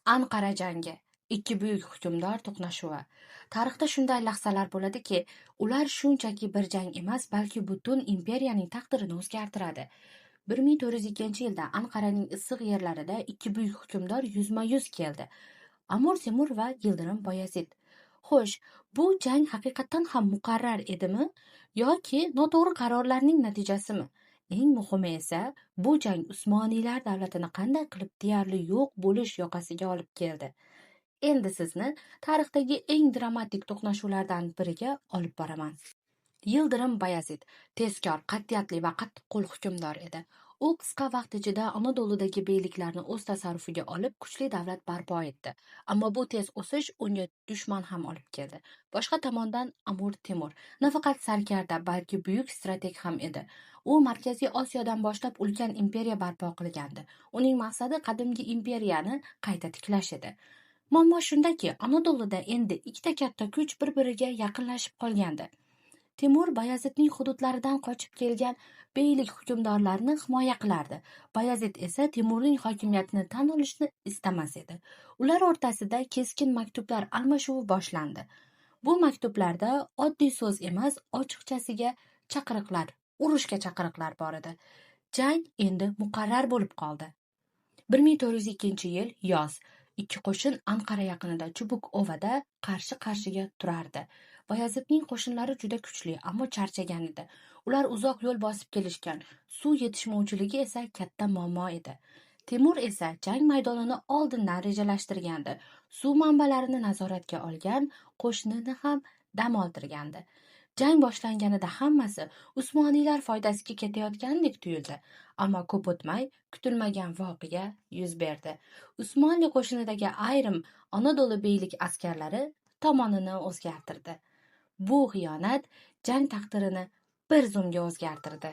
Anqara jangi. Ikki buyuk hukmdor to'qnashuvi. Tarixda shunday lahzalar bo'ladiki, ular shunchaki bir jang emas, balki butun imperiyaning taqdirini o'zgartiradi. 1402-yilda Anqaraning issiq yerlarida ikki buyuk hukmdor yuzma-yuz keldi. Amir Temur va Yildirim Boyazid. Xo'sh, bu jang haqiqatdan ham muqarrar edimi yoki noto'g'ri qarorlarning natijasimi? Eng muhimi esa, bu jang Usmoniylar davlatini qanday qilib deyarli yo'q bo'lish yoqasiga olib keldi. Endi sizni tarixdagi eng dramatik to'qnashuvlardan biriga olib boraman. Yildirim Bayazid tezkor, qat'iyatli va qattiqqo'l hukmdor edi. U qisqa vaqt ichida Anadoludagi beyliklarni o'z tasarrufiga olib, kuchli davlat barpo etdi. Ammo bu tez o'sish unga dushman ham olib keldi. Boshqa tomondan Amir Temur nafaqat sarkarda, balki buyuk strateg ham edi. U Markaziy Osiyodan boshlab ulkan imperiya barpo qilgandi. Uning maqsadi qadimgi imperiyani qayta tiklash edi. Muammo shundaki, Anadoluda endi ikkita katta kuch bir-biriga yaqinlashib qolgandi. Temur Bayazidning hududlaridan qochib kelgan beylik hukmdorlarini himoya qilardi. Bayazid esa Temurning hokimiyatini tan olishni istamas edi. Ular o'rtasida keskin maktublar almashuvi boshlandi. Bu maktublarda oddiy so'z emas, ochiqchasiga chaqiriqlar, urushga chaqiriqlar bor edi. Jang endi muqarrar bo'lib qoldi. 1402-yil yoz. Ikki qo'shin Anqara yaqinida Chubuk-Ovada qarshi-qarshiga turardi. Bayazidning qo'shinlari juda kuchli, ammo charchagan edi. Ular uzoq yo'l bosib kelishgan, suv yetishmovchiligi esa katta muammo edi. Temur esa jang maydonini oldindan rejalashtirgandi. Suv manbalarini nazoratga olgan, qo'shinini ham dam oldirgandi. Jang boshlanganida hammasi Usmoniylar foydasiga ketayotgandek tuyuldi. Ammo ko'p o'tmay kutilmagan voqea yuz berdi. Usmonli qo'shinidagi ayrim Anadolu beylik askarlari tomonini o'zgartirdi. Bu xiyonat jang taqdirini bir zumga o'zgartirdi.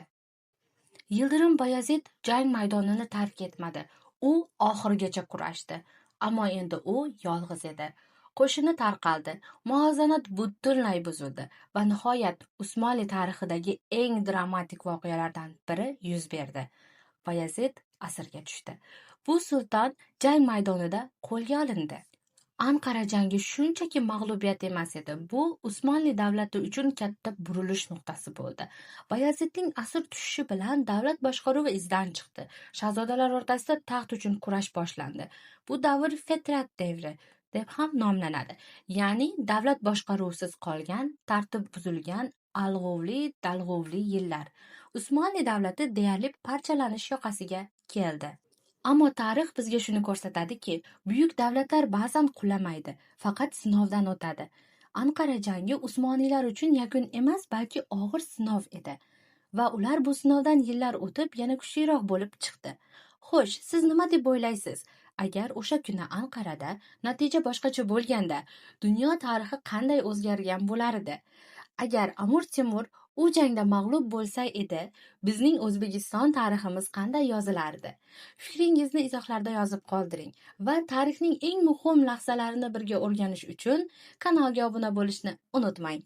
Yildirim Boyazid jang maydonini tark etmadi. U oxirigacha kurashdi. Ammo endi u yolg'iz edi. Qo'shini tarqaldi, muvozanat butunlay buzildi va nihoyat Usmonli tarixidagi eng dramatik voqealardan biri yuz berdi. Bayazid asirga tushdi. Bu sulton jang maydonida qo'lga olindi. Anqara jangi shunchaki mag'lubiyat emas edi. Bu Usmonli davlati uchun katta burilish nuqtasi bo'ldi. Bayazidning asir tushishi bilan davlat boshqaruvi izdan chiqdi. Shahzodalar o'rtasida taxt uchun kurash boshlandi. Bu davr Fetrat davri deb ham nomlanadi. Ya'ni davlat boshqaruvsiz qolgan, tartib buzilgan alg'ovli-dalg'ovli yillar. Usmonli davlati deyarli parchalanish yoqasiga keldi. Ammo tarix bizga shuni ko'rsatadiki, buyuk davlatlar ba'zan qulamaydi, faqat sinovdan o'tadi. Anqara jangi Usmoniylar uchun yakun emas, balki og'ir sinov edi. Va ular bu sinovdan yillar o'tib yana kuchliroq bo'lib chiqdi. Xo'sh, siz nima deb o'ylaysiz? Agar o'sha kuni Anqarada natija boshqacha bo'lganda, dunyo tarixi qanday o'zgargan bo'lar edi? Agar Amir Temur u jangda mag'lub bo'lsa edi, bizning O'zbekiston tariximiz qanday yozilardi? Fikringizni izohlarda yozib qoldiring va tarixning eng muhim lahzalarini birga o'rganish uchun kanalga obuna bo'lishni unutmang.